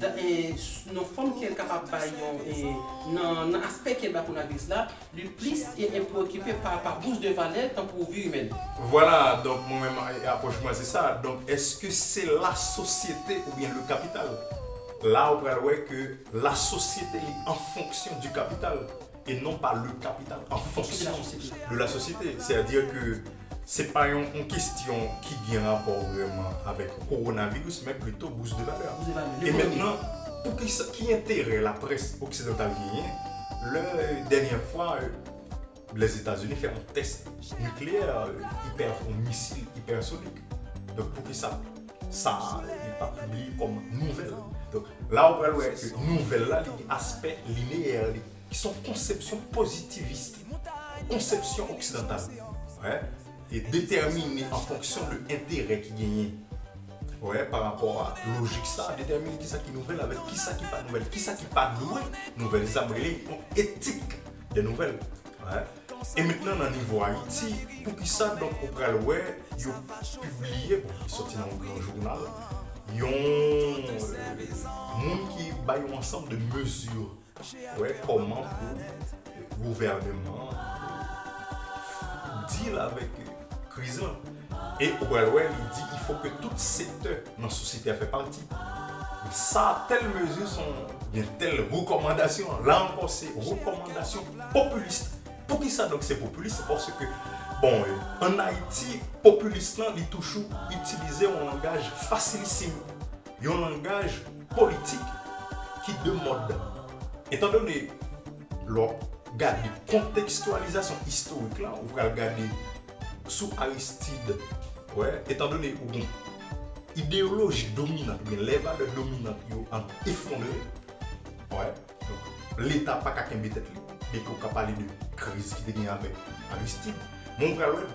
dan, e, s-, nan fòm ke l kapab bay yon, e, nan, nan aspè ke l bay kowonaviris la, li plis, e, e preokipe pa, pa bous de valè, tankou vi imèn. Vwala, donk mwen menm, e, apwòch mwen se sa. Donk, èske se lasosyete oubyen le kapital? La, ou pral wè ke lasosyete, li an fonksyon di kapital e non pa le kapital an fonksyon de la sosyete. Sètadi ke se pa yon, yon kesyon ki gen rapò vrèman avèk kowonaviris, men plito bous de valè. Bous de valè. E mentnan, poukisa, ki enterè laprès oksidantal genyen lè, dènyè fwa, Lèzetazini fè yon tès nikleyè, ipè, yon misil ipèsonik? Donk, poukisa sa, li pa pibliye kòm nouvèl? Donk, la ou pral wè ke nouvèl la, li gen aspè lineyè li, ki se yon konsepsyon pozitivis, konsepsyon oksidantal. Wè, e detèmine an fonksyon de enterè ki genyen. Wè, pa rapò a lojik sa, detèmine kisa ki nouvèl avèk kisa ki pa nouvèl, kisa ki pa dwe nouvèl. Se sa m rele yon etik de nouvèl. Wè. E mentnan, nan nivo Ayiti, poukisa, donk, ou pral wè yo pibliye, bon, li soti nan yon gran jounal, yon, euh, moun ki bay yon ansanm de mezi, wè, kòman pou gouvèneman deal avèk kriz lan. E ou pral wè, li di, il faut que tout sektè nan sosyete a fè pati. Sa, tèl mezi, se yon, byen, tèl rekòmandasyon. La ankò, se rekòmandasyon popilis. Poukisa, donk, se popilis? Se paske, bon, ann Ayiti, popilis lan, li toujou itilize yon langaj fasilisim, yon langaj politik ki de mòd. Etandone, lè w ap gade kontekstyalizasyon istorik la, ou pral gade sou Aristide, wè, etandone ou gen ideyoloji dominant, oubyen lè valè dominant yo an efondre, wè, donk, Leta pa ka kenbe tèt li, depi w ka pale de kriz ki te gen avèk Aristide, men w pral wè,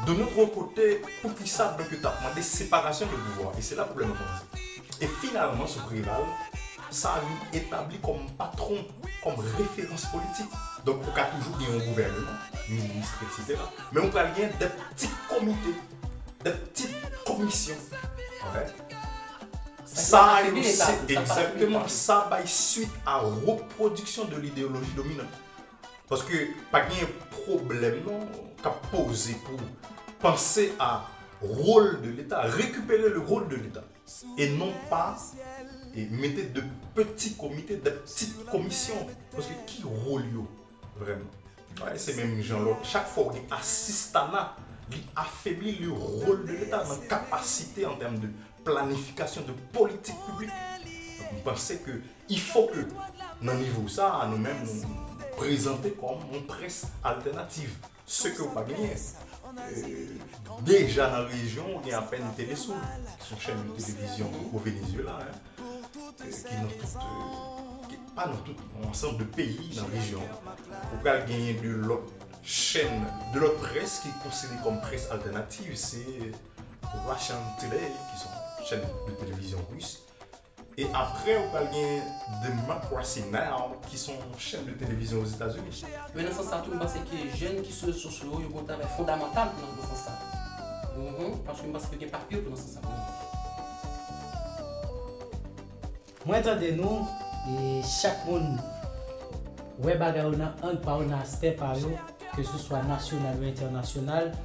de notre côté, poukisa donk yo t ap mande séparation de pouvoir, e se la pwoblèm nan kòmanse. E finalman, sou Preval, sa vin etabli kòm patwon, kòm referans politik. Donk, ou ka toujou gen yon gouvènman, minis, etsetera. Men ou pral gen de ti komite, de ti komisyon. Ok? Sa yo, se egzakteman sa bay swit a repwodiksyon de lideyoloji dominant. Paske pa gen pwoblèm non k ap poze pou panse a rôle de l'État, récupérer le rôle de l'État, et non pas e mete de petits comités, de petites commissions. Paske ki wòl yo vrèman? Wè, se menm jan lòt. Chak fwa w gen asistana, li afebli le rôle de l'État nan kapasite an tèm de planifikasyon de politik piblik. Donk, m panse ke il faut que nan nivo sa a, nou menm nou prezante kòm yon près altènativ. Se ke w pa genyen. Euh, deja nan rejyon, ou gen apèn Telesul, ki se yon chèn de televizyon o Venezuela, hein, euh, ki nan tout, euh, ki, pa nan tout, yon ansanm de peyi nan rejyon. Ou pral genyen de lòt chèn, de lòt près ki konsidere kòm près altènativ, se Russian Today, ki se yon chèn de televizyon ris. E apre, ou pral gen Democracy Now, ki se yon chèn de televizyon Ozetazini. Men nan sans sa tou, m panse ke jèn ki sou rezo sosyo yo, yo gen yon travay fondamantal pou nan, nan sans sa. Mhm, paske m panse ke gen pa pil pou nan sans sa pou yo. Mwen tande nou, e chak moun wè bagay yo nan ang pa yo, nan aspè pa yo, ke se swa nasyonal ou entènasyonal,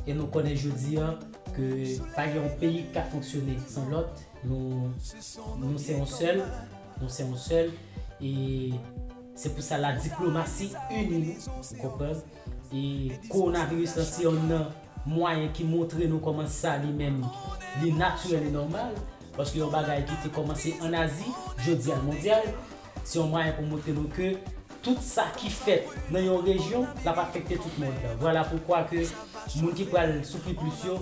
e nou konnen jodi a ke pa gen yon peyi ki ka fonksyone san lòt. Nou, nou se yon sèl, nou se yon sèl, e se pou sa la diplomasi ini nou, ou konprann? E kowonaviris lan se youn nan mwayen ki montre nou kòman sa li menm, li natirèl e nòmal, paske yon bagay ki te kòmanse ann Azi, jodi a l mondyal, se yon mwayen pou montre nou ke tout sa ki fèt nan yon rejyon, l ap afekte tout mond lan. Vwala poukwa ke moun ki pral soufri plis yo,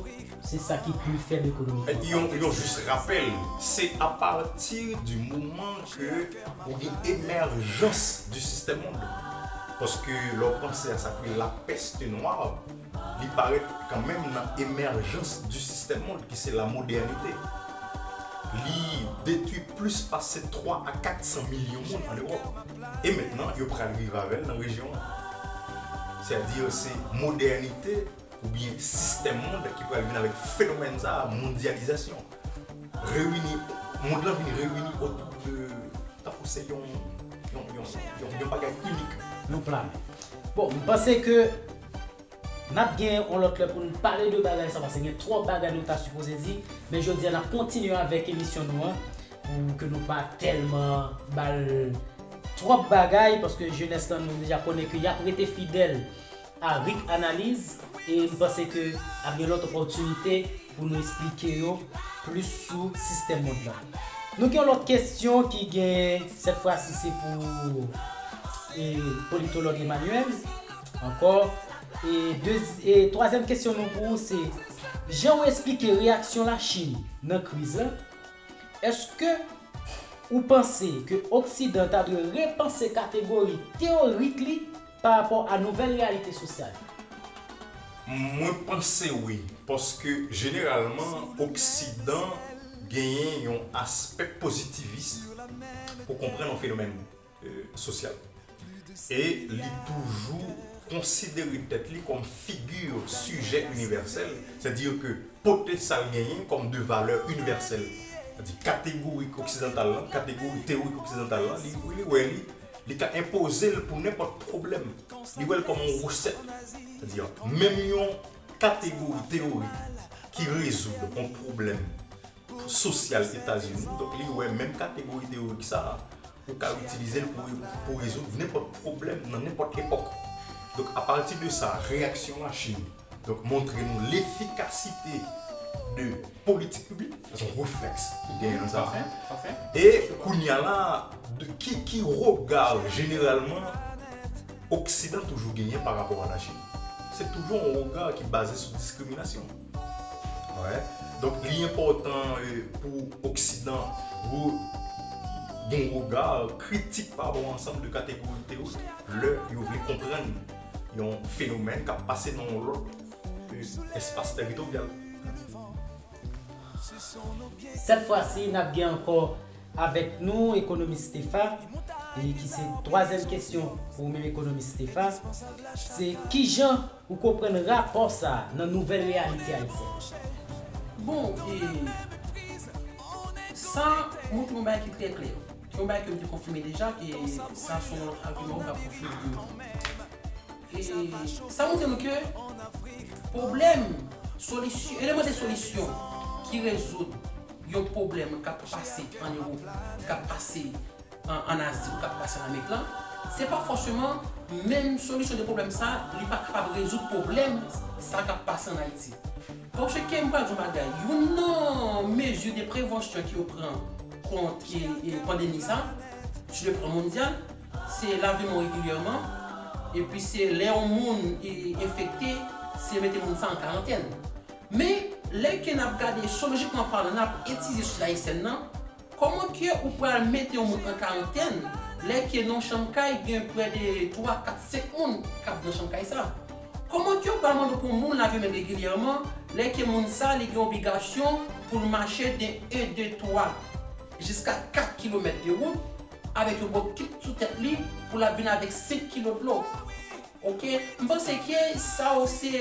se sa ki pli fèb ekonomikman. Yon, yon jis rapèl, se apati di moman ke ou gen emèjans di sistèm mond. Paske lè w panse a sa ki la peste noire, li parèt kanmenm nan emèjans di sistèm mond, ki se la modènite. Li detwi plis pase twa a kat san milyon moun ann Ewòp. E mentnan, yo pral rive avè l nan rejyon an. Sètadi, se modènite oubyen sistèm mond ki pral vin avèk fenomèn sa a, mondyalizasyon. Reyini, mond lan vin reyini otou de, tankou se yon, yon, yon, yon, yon bagay inik. Yon plan. Bon, m panse ke n ap gen yon lòt lè pou n pale de bagay sa, paske gen twòp bagay nou ta sipoze di, men jodi a n ap kontinye avèk emisyon nou an, pou ke nou pa tèlman ba l twòp bagay, paske jenès lan nou deja konnen ke y ap rete fidèl a Rick Analyse, e m panse ke ap gen lòt opòtinite pou nou esplike yo plis sou sistèm mond lan. Nou gen yon lòt kesyon ki gen, sèt fwa si se pou, e, politològ Emmanuel, ankò. E, dezi-, e twazyèm kesyon nou pou ou se, jan w esplike reyaksyon Lachin nan kriz lan, èske ou panse ke Oksidan ta dwe repanse kategori teyorik li pa rapò a nouvèl reyalite sosyal? Mwen panse wi, paske jeneralman, Oksidan genyen yon aspè pozitivis pou konprann yon fenomèn, e, sosyal. E li toujou konsidere tèt li kòm figi sijè inivèsèl, sètadi ke pote sa l genyen kòm de valè inivèsèl. Sètadi kategorik oksidantal lan, kategori teyorik oksidantal lan, li, li wè li, li ka enpoze l pou nenpòt pwoblèm. Li wè l kòm yon resèt. Sètadi, menm yon kategori teyorik ki rezoud yon pwoblèm sosyal Etazini, donk li wè menm kategori teyorik sa a, ou ka itilize l pou, pou rezoud nenpòt pwoblèm nan nenpòt epòk. Donk, apati de sa, reyaksyon Lachin, donk, montre nou lefikasite de politik piblik, se yon reflèks ki genyen nan sa. E kounye a la, de, ki, ki rega jeneralman Oksidan toujou genyen pa rapò a Lachin? Se toujou yon rega ki baze sou diskriminasyon. Donk, li enpòtan pou Oksidan gen yon rega kritik pa rapò a ansanm de kategori teorik lè yo vle konprann yon fenomèn k ap pase nan yon lòt espas teritoryal. Sèt fwa si, n ap gen ankò avèk nou ekonomis Stefa, e ki se twazyèm kesyon pou ou menm ekonomis Stefa, se kijan ou konprann rapò sa a nan nouvèl reyalite ayisyèn? Bon, e, sa montre yon bagay ki trè klè. Se yon bagay ke m te konfime deja, e sa se yon lòt agiman ou ka konfime. E sa montre nou ke pwoblèm, solisyon, eleman de solisyon ki rezoud yon pwoblèm k ap pase ann Ewòp, k ap pase ann Azi ou k ap pase ann Amerik lan, se pa fòseman menm solisyon de pwoblèm sa, li pa kapab rezoud pwoblèm sa k ap pase ann Ayiti. Paske m pral di yon bagay, youn nan mezi de prevansyon ke yo pran kont pandemi sa, sou le plan mondyal, se lave men w regilyèman, epi se lè yon moun enfekte, se mete moun sa an karantèn. Men, lè ke n ap gade, sosyolojikman palan, n ap etidye sosyete ayisyèn nan, kòman ke ou pral mete yon moun an karantèn lè ke nan yon chanm kay gen prè de twa, kat, senk moun k ap nan chanm kay sa? Kòman ke ou pral mande pou yon moun lave men l regilyèman lè ke moun sa li gen obligasyon pou l mache de en, de twa, jiska kat kilomèt de wout avèk yon bokit sou tèt li pou l ap vin avèk senk kilo dlo? Oke, m panse ke sa ou se,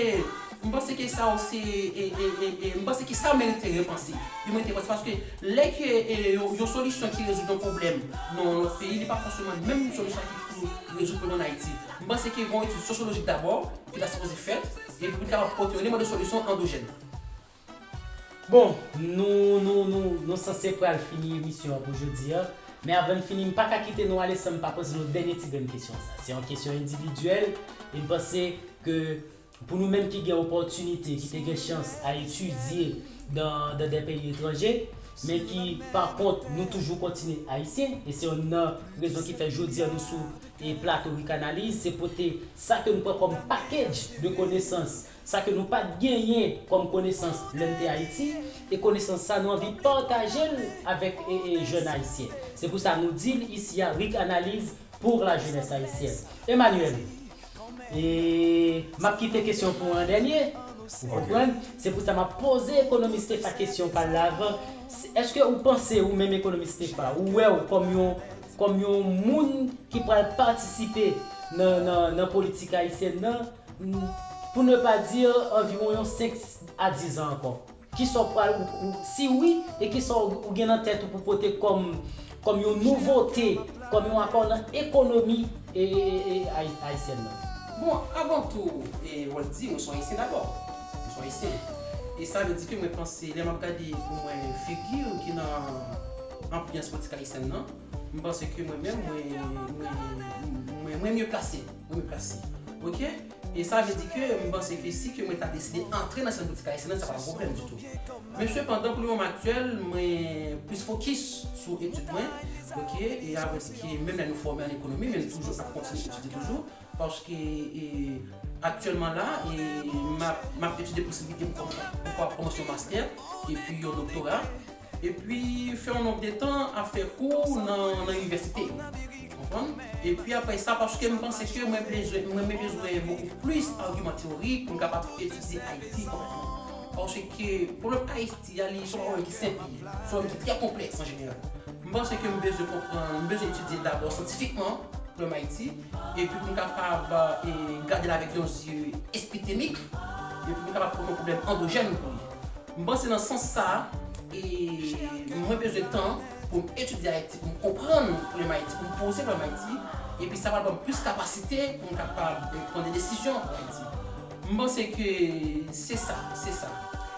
m panse ke sa ou se, e, e, e, e, m panse ke sa merite repanse. Li merite repanse paske lè ke e, yon, yon solisyon ki rezoud yon pwoblèm nan yon lòt peyi, li pa fòseman menm solisyon ki pou rezoud pwoblèm ann Ayiti. M panse ke gen yon etid sosyolojik dabò ki ta sipoze fèt, epi pou n kapab pote yon eleman de solisyon andojèn. Bon, nou, nou, nou, nou sanse pral fini emisyon an pou jodi a. Men avan n fini, m pa ka kite nou ale san m pa poze nou dènye ti grenn kesyon sa. Se yon kesyon endividyèl, e m panse ke pou nou menm ki gen opòtinite, ki te gen chans a etidye dan, dan de peyi etranje, men ki, pa kont, nou toujou kontinye ayisyen, e se yonn nan rezon ki fè jodi a nou sou e plato Rick Analyse, se pote sa ke nou pran kòm package de konesans, sa ke nou pa t genyen kòm konesans lè n te Ayiti, e konesans sa nou anvi pataje l avèk e, e, jèn ayisyen. Se pou sa nou di l isi a, Rick Analyse pour la jeunesse haïtienne. Emmanuel, e m ap kite kesyon pou an dènye, ou konprann? Se pou sa m ap poze ekonomis Stefa kesyon pa l la avan. Èske ou panse, ou menm ekonomis Stefa, ou wè w kòm yon, kòm yon moun ki pral patisipe nan, nan, nan politik ayisyèn nan, pou ne pa di anviwon yon senk a diz an ankò? Kisa w pral, ou, ou, si wi, e kisa w, ou gen nan tèt ou pou pote kòm, kòm yon nouvote, kòm yon apò nan ekonomi e, e, e, e, ayi-, ayisyèn nan? Bon, avan tou, e, Roldy, mwen se yon ayisyen dabò. Mwen se yon ayisyen. E sa vle di ke mwen panse, lè m ap gade pou mwen figi ki nan anbyans politik ayisyèn nan, m panse ke mwen menm, mwen, mwen, mwen, mwen mye plase. Mwen mye plase. Oke? E sa vle di ke m panse ke si ke mwen ta deside antre nan sèn politik ayisyèn nan, sa pa yon pwoblèm ditou. Men sepandan, pou le moman aktyèl, mwen plis fokis sou etid mwen. Oke? E avèk ke menm lè nou fòme an ekonomi, men m toujou ap kontinye etidye toujou. Paske, e, aktyèlman la, e, m ap, m ap etidye posiblite pou m kòm, pou m kòmanse yon mastè, epi yon doktora. Epi fè yon nonb de tan ap fè kou nan, nan inivèsite. Konprann? Epi apre sa, paske m panse ke mwen bezwen, mwen, mwen bezwen bokou plis agiman teyorik pou m kapab etidye Ayiti kòrèkteman. Paske pwoblèm Ayiti a, li se yon pwoblèm ki senp, li se yon pwoblèm ki trè konplèks an jeneral. M panse ke m bezwen konprann, m bezwen etidye dabò syantifikman pwoblèm Ayiti, epi pou m kapab, e, gade l avèk yon zye epitemik, epi pou m kapab pote yon pwoblèm andojèn pou li. M panse nan sans sa, e, mwen bezwen tan pou m etidye Ayiti, pou m konprann pwoblèm Ayiti, pou m poze pwoblèm Ayiti, epi sa pral ban m plis kapasite pou m kapab, e, pran de desizyon pou Ayiti. M panse ke se sa, se sa.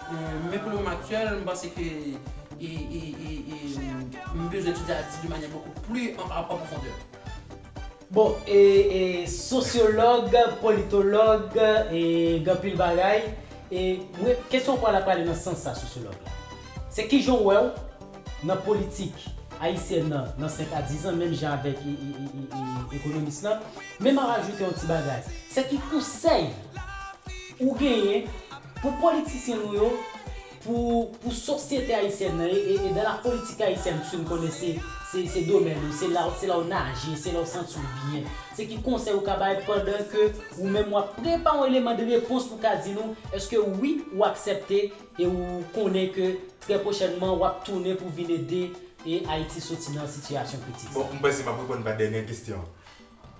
E, men pou le moman aktyèl, m panse ke, e, e, e, e, m bezwen etidye Ayiti de manyè bokou pli an, an, an pwofondè. Bon, e, e, sosyològ, politològ, e, gen anpil bagay. E mwen, kesyon pa w la prale nan sans sa, sosyològ la. Se kijan w wè w nan politik ayisyèn nan, nan senk a diz an, menm jan avèk e, e, e, e, e, ekonomis lan. Men m ap ajoute yon ti bagay. Se ki konsèy ou genyen pou politisyen nou yo Pou, pou sosyete ayisyèn nan, e, e, e dans la politique haïtienne, piske n konnen se, se, se domèn ou, se la, se la w naje, se la w santi w byen. Se ki konsèy ou ka bay pandan ke ou menm w ap prepare yon eleman de repons pou ka di nou, èske wi, ou aksepte e ou konnen ke trè pwochènman w ap tounen pou vin ede e Ayiti soti nan sitiyasyon kritik sa? Bon, m panse m ap reponn pa dènye kesyon an.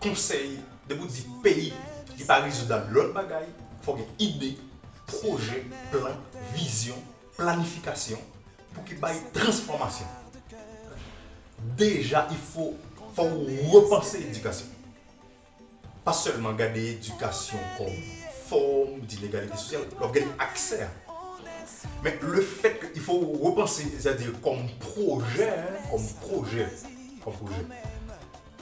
Konsèy, depi w di peyi, li pa rezoud a lòt bagay, fò w gen ide, pwojè, plan, vizyon, planifikasyon pou ki bay transfòmasyon. Deja, il faut, fò w repanse edikasyon. Pa sèlman gade edikasyon kòm fòm d'inégalité sociale, lè w gade aksè a. Men le fait que il faut repenser, c'est-à-dire comme projet, hein, comme projet, comme projet.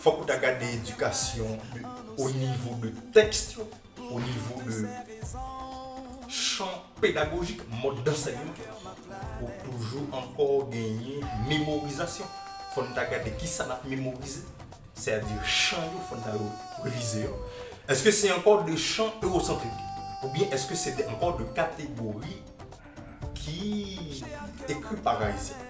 Fòk ou ta gade edikasyon de, o nivo de tèks yo, o nivo de chan pedagojik, mòd dansèyman, ou toujou ankò genyen memorizasyon. Fò n ta gade kisa n ap memorize, sètadi chan yo, fò n ta revize yo. Èske se ankò de chan ewosantrik? Oubyen èske se de, ankò de kategori ki ekri pa Ayisyen?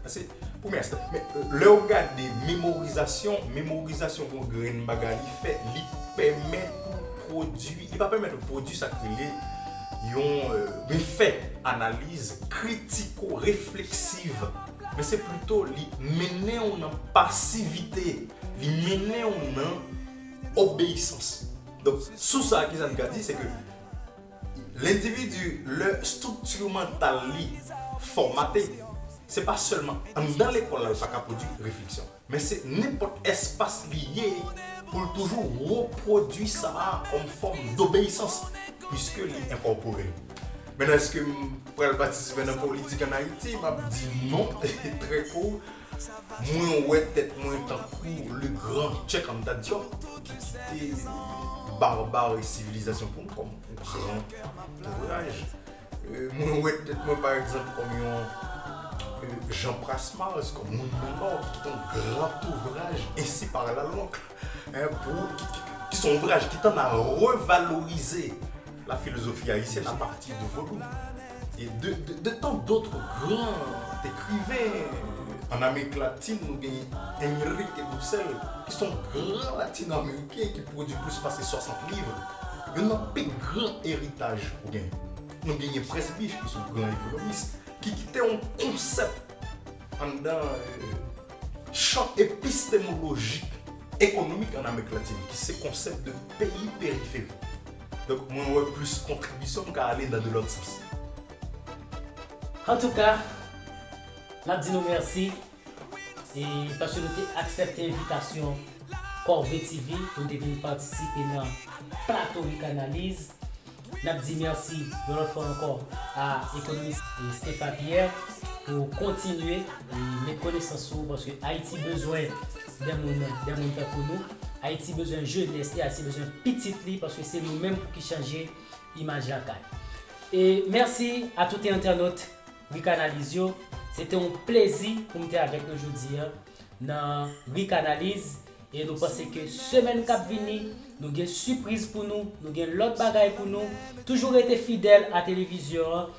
Sa se premye aspè. Men, lè w gade memorizasyon, memorizasyon gon grenn bagay li fè, li pèmèt ou pwodui, li pa pèmèt ou pwodui sa k rele yon, euh, men fè analiz kritiko-refleksiv. Men se plito li mennen w nan pasivite, li mennen w nan obeyisans. Donk, sou sa, kisa n ka di, se ke lendividi, lè estrikti mantal li fòmate, se pa sèlman anndan lekòl la, l pa ka pwodui refleksyon. Men se nenpòt espas li ye pou l toujou repwodui sa a kòm fòm dobeyisans, piske li enkòpore l. Mentnan, èske m pral patisipe nan politik ann Ayiti? M ap di non, trè kout. Mwen wè tèt mwen tankou le gran Cheikh Anta Diop ki kite barbare sivilizasyon pou nou kòm gran ouvraj. Euh, mwen wè tèt mwen, pa egzanp, kòm yon, euh, Jean Prasmars, kòm moun nan Nò, ki kite yon gran ouvraj, Ainsi parla l'oncle, hein, pou, ki, ki, ki se yon ouvraj ki tann a revalorize la philosophie haïtienne à partir de vodou. E de, de, de tant d'autres grands écrivains. An Amerik Latin, nou genyen Enrique Dussel, ki se yon gran latino-ameriken ki pwodui plis pase swasant liv. Youn nan pi gran eritaj ou genyen. Nou genyen Presbich, ki se yon gran ekonomis, ki kite yon konsèp anndan, euh, chan epistemolojik ekonomik an Amerik Latin, ki se konsèp de peyi periferi. Donk, mwen wè plis kontribisyon m ka ale nan de lòt sans. Antouka, n ap di nou mèsi, e paske nou te aksepte envitasyon Kòve T V pou n te vin patisipe nan plato Rikanaliz. N ap di mèsi yon lòt fwa ankò a ekonomis Stepha Pierre pou kontinye e met konesans sou ou, paske Ayiti bezwen de moun, de moun tankou nou. Ayiti bezwen jenès li, Ayiti bezwen pitit li, paske se nou menm pou ki chanje imaj lakay. E mèsi a tout entènot Rikanaliz yo. Se te yon plezi pou m te avèk nou jodi a nan Rikanaliz. E nou panse ke semèn k ap vini, nou gen sipriz pou nou, nou gen lòt bagay pou nou. Toujou rete fidèl a televizyon an.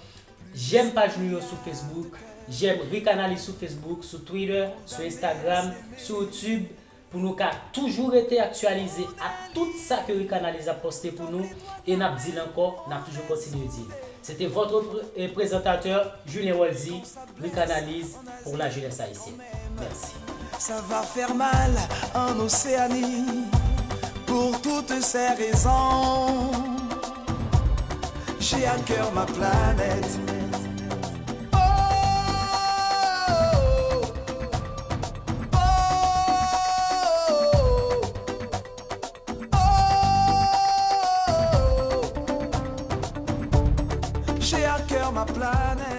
Jèm paj nou yo sou Facebook, jèm Rikanaliz sou Facebook, sou Twitter, sou Instagram, sou YouTube, pou nou ka toujou rete aktyalize ak tout sa ke Rikanaliz ap poste pou nou, e n ap di l ankò, n ap toujou kontinye di l. C'était votre pré-, eh, présentateur, Julien Wolzy, Rikanaliz pour la jeunesse haïtienne. Merci. Ça va faire mal en Océanie pour toutes ces raisons. J'ai à cœur ma planète. Oh, oh, oh, oh. J'ai à cœur ma planète.